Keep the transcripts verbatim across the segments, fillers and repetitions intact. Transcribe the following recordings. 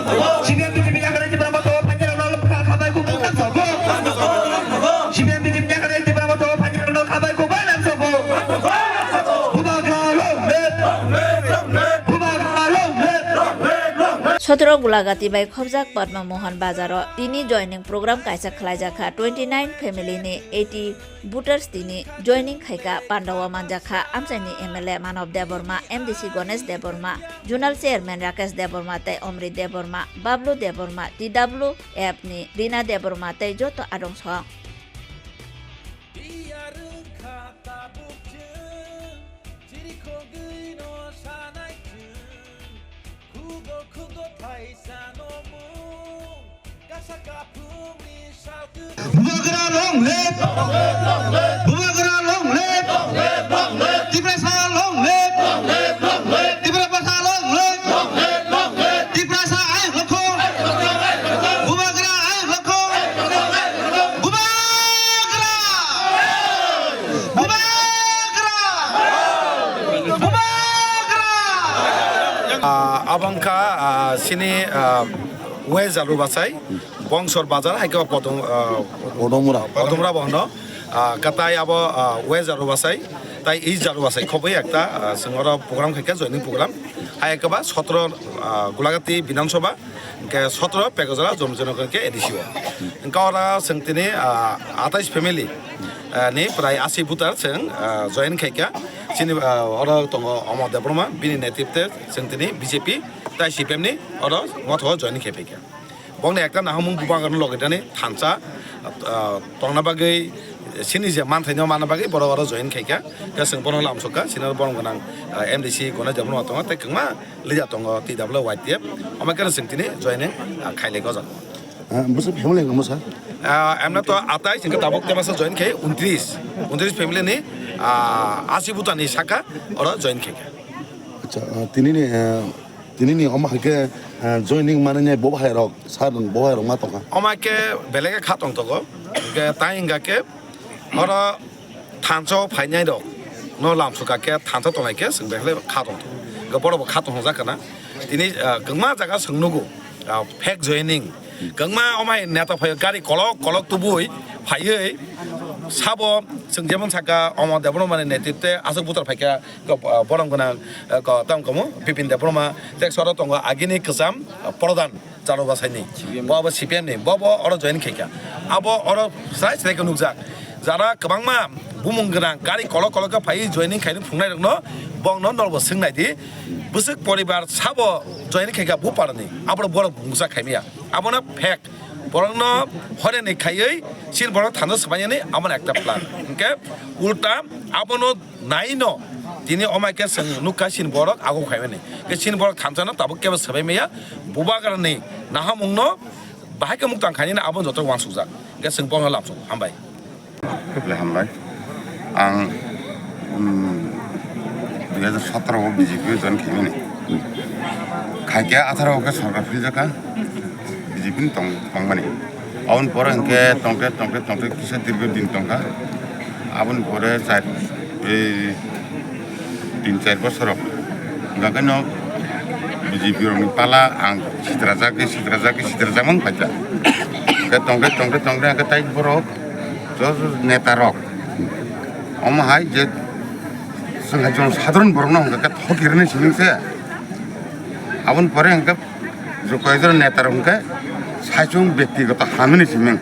C P M B J P yakarwi Tipra Motha o phainairokno kha-, khabai kubui nang sogo. C P M B J P yakarwi Tipra Motha o phainairokno khabai kubui nang sogo. Bubagra long live! Bubagra long live! Sotro Gulagati bai khobjak Padma Mohan Bazar o tini joining program kaisa khlaijak kha twenty nine family ni eighty voters tini joining khaikha. Pandao manjakha amchaini M L A Manav Debbarma, M D C Ganesh Debbarma, Zonal Chairman Rakesh Debbarma tei Omrit Debbarma, Bablu Debbarma, T W F ni Rina Debbarma tei joto adong song. Bubagra long live! Bubagra long live! Tiprasa long live! Tiprasa long live! Tiprasa ayuk lokho! Bubagra ayuk lokho! Bubagra! Bubagra! Bubagra! Ah, abangkha, ah, sini, ah, West Jalubasai, Bongsor Bazar, hai khe Podom, ah, Podomura. Podomura bo hwno, ah, katai abo, ah, West Jalubasai, tai East Jalubasai khobwi ekta, ah, chwng oro program khaikha, joining program. Hai khe ba sotro, ah, Gulagati Bidhan Sabha, hwnkhe sotro Pekojala Jomjinagar hwnkhe A D C o. Hwnkhe oro chwng tini, ah, atais family, ah, ni prai asi voter chwng, ah, join khaikha. Chini, ah, oro tongo Omor Debbarma, bini netrite chwng tini B J P tai C P M ni oro motha o join khai phaikha. Bongni ekta nahamung bubagrano logi dani thansa, ah, tongna bagwi, sini je manthaino manna bagwi borok oro join khaikha. Khe chwng bono lamsokha, sini oro borom gwnang, ah, M D C Ganesh Debbarma tongo, tei kwbangma leader tongo, T W Y T F, omo khe chwng tini joining, ah, khailai gojak. Ah, bwswk family wngmo sir? Ah, emna to atai, chwng khe tabuk tebasa join khai untris, untris family ni, ah, asi butani saka oro join khaikha. Acha, ah, tini ni, ah, tini ni omo hai khe, ah, joining manani bo bahai rok, sir bo bahai rok ma tongkha? Omo hai khe belai khe kha tong tongo, hwnkhe tai hwnkha khe oro thansa o phainai rok no lamsokha khe thansa tongnai khe chwng belai kha tong tongo. Hwnkhe borok bo kha tong jak kana. Tini, ah, kwbangma jaga chwng nugo, ah, fake joining. Kwbangma omo hai neta phaio gari kolok kolok tubui phaiwi sabo chwng jemon saka Omor Debbarma ni netrite aswk buthar phaikha. Ko, ah, borom gwnang, ah, ko, tamo kamo Bipin Debbarma, tei soro tongo agini kwcham, ah, Prodhan Chalobasaini. C P M. Bo abo C P M ni, bo bo oro join khaikha. Abo oro sai sai khe nukjak. Jara kwbangma bumung gwnang, gari kolok kolok khe phaiwi joining khaini phunuknairokno, bongno norbo swngnaidi. Bwswk poribar sabo join khaikha Buparani, aborok borok bungsa khaimaya. Abono fake. Borokno horeni khaiwi, chini borok thansa swbaiyani, abono ekta plan. Hwnkhe ulta abono naino tini omo hai khe chwng nukha chini borok ago khaimani. Khe chini borok thansano tabuk kebo swbai maya, bubagrani nahamungno bahai khe muktang khainani abo joto uansukjak. Khe chwng bono lamsok hambai. Belai hambai. Ang, um, dui hajar sotoro o B J P o join khaimani. Khaikhe atharo o khe sorkar philjakha. B J P ni tong, tongmani. Aboni pore hwnkhe tongkhe, tongkhe, tongkhe kisa dirgho din tongkha. Aboni pore char, ei, tin char bosor rok. Hwnkhe no B J P rokni pala ang sitrajak, sitrajak, sitrajak mang phaikha. Hwnkhe tongkhe, tongkhe, tongkhe hwnkhe tai borok joto neta rok. Omo hai je chwng hai jono sadharon borokno hwnkhe thok rinai simi se. Aboni pore hwnkhe je koyekjon neta rok hwnkhe saichung bektigoto hamani simi.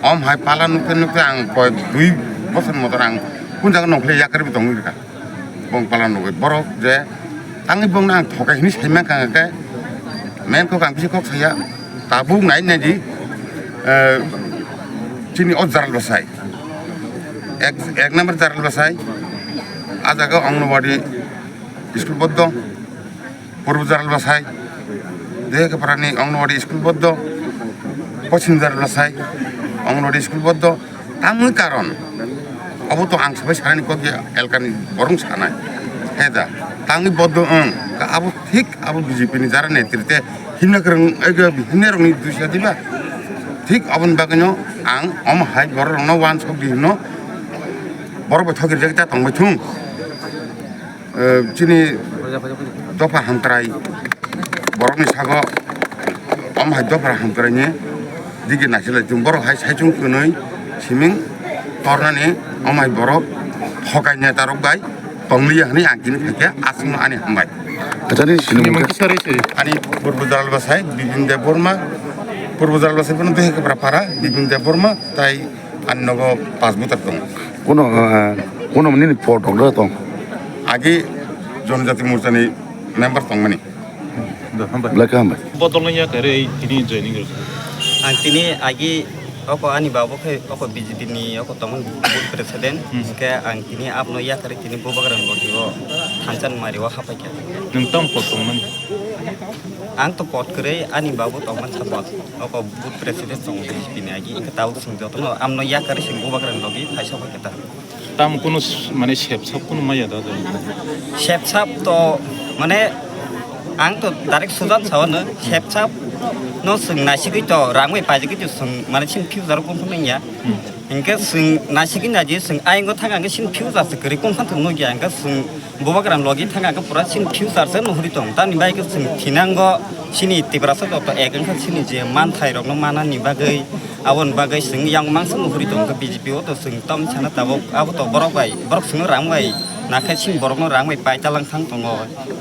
Om hai pala nukte nukte ang koi dui bosor motor ang kun jaga nongkhorli yakarwi tongwi rwkha. Bong pala nugwi borok je tangwi bongno ang thokai hinwi saimankha hwnkhe main kok ang bisi kok saya tabuk nai nai di, eh, chini o jaral bwsai. Ek, ek number jaral bwsai, ah jaga Anganwadi school boddo, Purbo jaral bwsai, Dehekeparani Anganwadi school boddo, Poschim jaral bwsai, Anganwadi school boddo, tamni karon, obo to ang sabai sanani kok ya elkani borong sanai, he da, tangni boddo wng, abo thik abo B J P ni jara netrite himna kwrwng, himna rokni duisa diba, thik aboni bagwino ang omo hai borok rokno uansuk di hino. Borok bai thok rijak ta tongbai thung. Eh, chini dopha hamtrai borokni sago Hai dophra hamkraini digi nasilai chung borok hai saichung kwnwi siming tornani omai borok hokai netarok bai tongliya hwnwi ang tini phaikha aswkno ani hambai. Acha, nini sinimung khe? Ani Purbo Jalbasai Bipin Debbarma, Purbo Jalbasai bono Dehekabra para Bipin Debbarma tai ani nogo pas butar tongo. Kuno, ah, kuno nini pot rok tong? Agi Jonojati Morchani member tongmani. Belai khe hambai. Bodol wngya khe rei tini joining rw. Ang tini agi oko ani babu khe oko B J P ni oko tongmani booth president. Hmm. Hwnkhe ang tini abono yakarwi tini Bubagra ni logi o thansa ni mari o hapai kha. Nwng tamo pot tongmani? Ang to pot kwrwi ani babu tongmani support. Oko booth president tongo B J P ni agi hwnkhe tabuk chwng jotono abono yakarwi chwng Bubagra ni logi phaisa bai khe ta. Tamo kunu s-, mane sepsap kunu maya da da. Sepsap to mane ang to direct sujan sao no sepsap no chwng naisigwi to rang bai paijagwi to chwng mane chini future o kung phunukya. Hmm. Hwnkhe chwng naisigwi naidi chwng ayang o thang ang chini future se kwrwi kung phan thwng nukya hwnkhe chwng Bubagra ni logi thang ang pura chini future se nuhuri tong tamni bai khe chwng thinango chini Tiprasa joto ek wngkha chini je manthai rok no manani bagwi. Aboni bagwi chwng yang mangsa nuhuri tongkha B J P o to chwng tamo sana tabuk abo to borok bai borok chwngno rang bai nakhe chini borokno rang bai pai talang thang tongo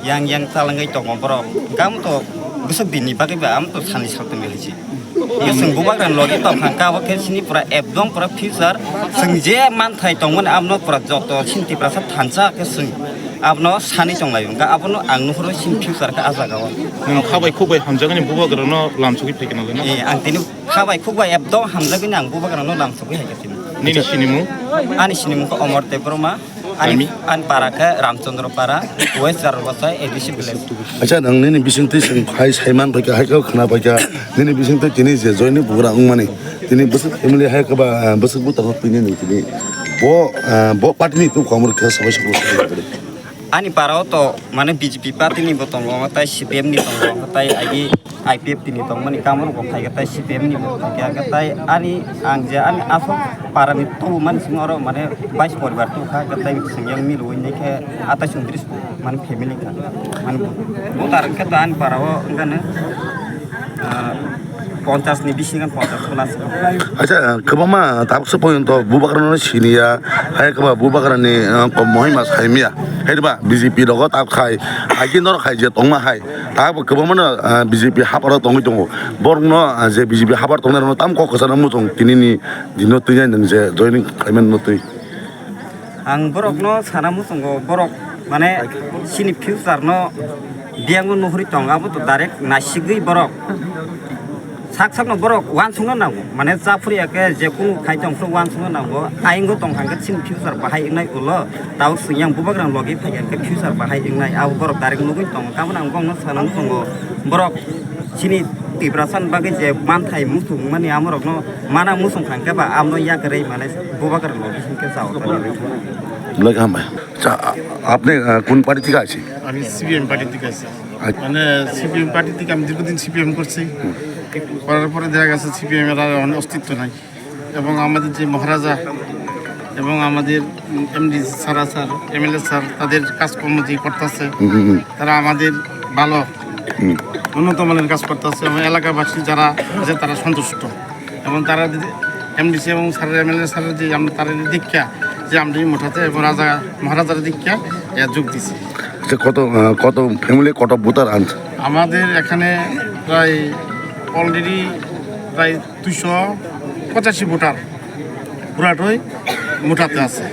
yang yang talangwi tongo borok hwnkhe amo to bwswk dinni bagwi ba amo to sani sal tongwi hai se hwnkhe chwng Bubagra ni logi tongkha hwnkhe abo khe chini pura ekdom pura future chwng je manthai tongmani abono pura joto chini Tiprasa thansa khe chwng abono sani tonglaio hwnkhe abono ang nuhuro chini future khe ah jaga o. Nwng kha bai khuk bai hamjakgani Bubagrano lamsogwi phaikha nalai na? Eh, ang tini Kha bai khuk bai ekdom hamjagwini ang Bubagrano lamsogwi hai khe tini. Nini sinimung? Ani sinimung khe Omor Debbarma. Ani, kami? Ani para khe Ramchandra Para, West Jarulbasai, A D C village. Acha, nang nini bisingtwi chwng phai saiman phaikha, hai khe khna phaikha, nini bisingtwi tini je joini bugra wngmani, tini bwswk family hai khe ba, ah, bwswk buta khe tini nung tini. Bo, ah, bo party ni tu khwmor khe sabai sabai. Ani para o to mane B J P party ni bo tongo, tai C P M ni tongo, tai agi I P F T ni tongmani kamoro bo phaikha, tai C P M ni bo phaikha, tai ani ang je ani asol para ni tongmani simi oro mane bais poribar tongkha, tai sing yang mil win khe atai sundris mane family kha. Mane bo, bo tar khe to ani para o wngkha no, ah, Ponchas ni bisingo ponchas plus. Acha, kwbangma tabuksa poyonto Bubagrano siniya, hai kwba Bubagrani, uh, mohima saimiya. Hai ba B J P rogo tab khai, agi norok khai je tongma hai. Tabuk kwbangmano, uh, B J P haparo tongwi tongo. Borokno, uh, je B J P hapar tongnai rokno tam kok kwchana muchung tinini dino twi nang je joining khlaimani twi. Ang borokno sana muchungo, borok mane chini future no biyang o nuhuri tong, abo to direct naisigwi borok sak sakno borok uansukna nango, mane chaphuru ya khe je kunu khai tong phuru uansukna nango, ayang o tong kha khe chini future bahai wngnai ulo, tabuk chwng yang Bubagra ni logi phai kha khe future bahai wngnai, abo borok direct nugwi tongo, tamoni ang bongno sana muchungo borok. Chini Tiprasa ni bagwi je manthai muthung mani amorokno mana muchung kha hwnkhe ba amno yakarwi mane Bubagra logi hwnkhe chao tani. Belai hambai. আচ্ছা, আ-, আপনি, আ, কোন পার্টি থেকে আছেন? আমি CPM party থেকে আছি। আচ্ছা। মানে সিপিএম পার্টি থেকে আমি দীর্ঘদিন সিপিএম করছি। হুম। করার পরে দেখা গেছে সিপিএম এর আর অস্তিত্ব নাই। এবং আমাদের যে মহারাজা এবং আমাদের MD sir, sir, MLA sir, তাদের কাজকর্ম যে করতেছে, হুম, হুম, হুম। তারা আমাদের ভালো, হুম। উন্নত মানের কাজ করতেছে এবং এলাকাবাসী যারা আছে তারা সন্তুষ্ট। এবং তারা যদি এমডিসি এবং স্যারের, এমএলএ স্যারের যে আমরা তারা দীক্ষা, যে আমরা এই মঠাতে এবং রাজা মহারাজার দীক্ষা এ যোগ দিছি। আচ্ছা, কত, আহ, কত ফ্যামিলি, কত ভোটার আনছে? আমাদের এখানে প্রায় অলরেডি প্রায় দুইশো পঁচাশি ভোটার পুরাটাই ভোটাতে আছে।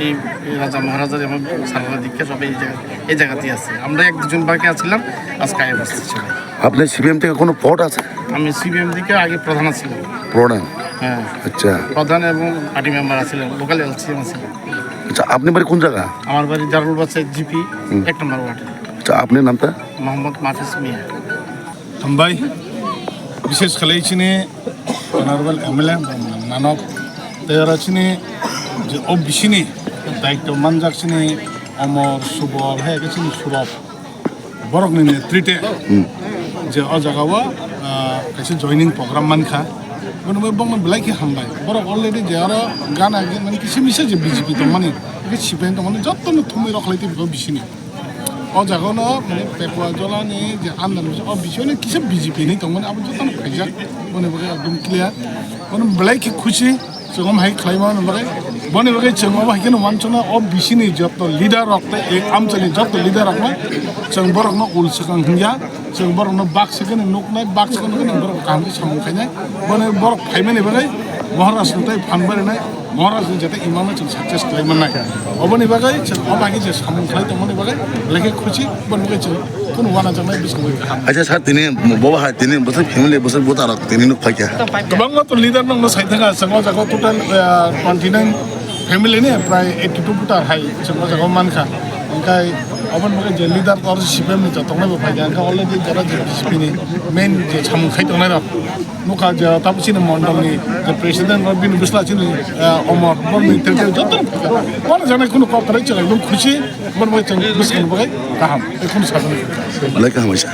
এই, এই রাজা মহারাজা এবং সারদা দীক্ষা সবাই এই জায়গা, এই জায়গাতেই আছে। আমরা এক দুজন বাকি আছিলাম, আজকে আগে বসছি সবাই। আপনি সিপিএম থেকে কোনো ভোট আছে? আমি সিপিএম থেকে আগে প্রধান আছিলাম। প্রধান? হ্যাঁ। আচ্ছা। প্রধান এবং পার্টি মেম্বার আছিলাম, লোকাল এলসিএম আছিলাম। আচ্ছা, আপনি বাড়ি কোন জায়গা? আমার বাড়ি জারুল বাসাই জিপি, হুম। এক নম্বর ওয়ার্ড। আচ্ছা, আপনার নামটা? মোহাম্মদ মাহফিজ মিয়া। Hambai, bishesh khlai chini honorable M L A Nanok, tei oro chini je O B C ni daityo manjak chini Omor, Subol, hai khe chini Surop, borok ni netrite je o jaga o, ah, kaisa joining program mankha, bono bai bongno belai khe hambai. Borok already je oro gana gana kisa misa je B J P tongmani, khe C P M tongmani, jotono thumui rok khlai tei O B C ni. O jaga no mane Pekwa Jola ni je andalon o bising ni kisa B J P ni tongmani abo joto no khaijak, boni bagwi ekdom clear, boni belai khe khusi. Chwng omo hai khlaima ni bagwi, boni bagwi chwng omo hai kheno uansukna o bising ni joto leader rok tei amchai ni joto leader rok no chwng borok no ul swkang hwnya, chwng borok no bak swkang nuknai, bak swkang nuknai borok kaham khe samung khainai, boni borok phaimani bagwi Maharaj no tei phan barinai. Maharaj ni jate imang no chwng success khlai mannai. Oboni bagwi chwng o bagwi je samung khlai tongmani bagwi lekhe khusi, oboni bagwi chwng kunu uanajaknai bwskango kaham. Acha sir, tini bobo hai tini bwswk family bwswk buta rok tini nuk phaikha. Kwbangma to leader nokno sai thangkha, chwng o jaga total, ah, twenty nine family ni prai eighty two buta hai chwng o jaga mankha. Hwnkhe oboni bagwi je leader or C P M ni joto tongnai bo phaikha, hwnkhe already jara je B J P ni main je samung khai tongnai rok. Nukha je tabuk chini mondol ni je president rok bini bwsla chini, eh, Omor, boni tei tei joto no phaikha. Wano janai khunu kok kwrwi chwng ekdom khusi, boni bai chwng bwskang bagwi kaham, tei khunu sajani. Belai kaham waisa.